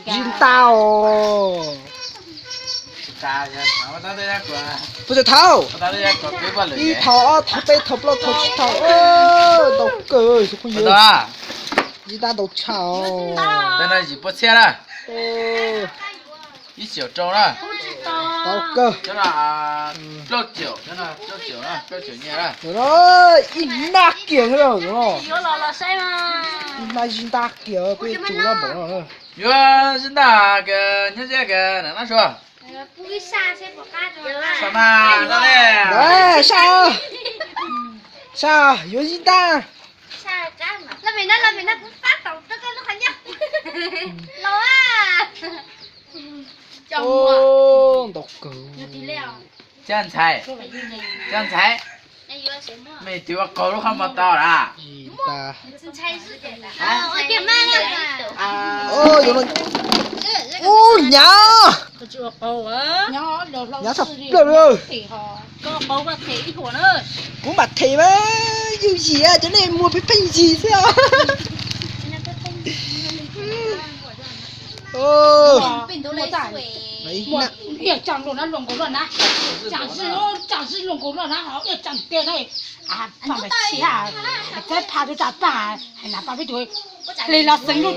Zib ntab os. Puas tau thauj? Ib thauj, ob thauj, peb thauj, plaub thauj, tsib thauj. Ntau kawg xwb phooj ywg. Zib ntab ntau tshaj os. Ib triệu rau na. Tau kawg. Plaub triệu, plaub triệu, plaub triệu nyiaj na. Ib nab kiag no. Ib nab zib ntab kiag, peb tsum loj npaum no. Yuav zib ntab kiag, nyob zeb kiag na, nab sua. Sab, sab, yuav zib ntab. Ntau kawg. Cab ntxhais, cab ntxhais, mej twb ua qaug lub qhov muag tau lawm. Ub, hnyav, hnyav tshaj plaws li. Kuv mam them mas, ywj yim cov nej muag pheej pheej yig xwb. Hle los xeev lub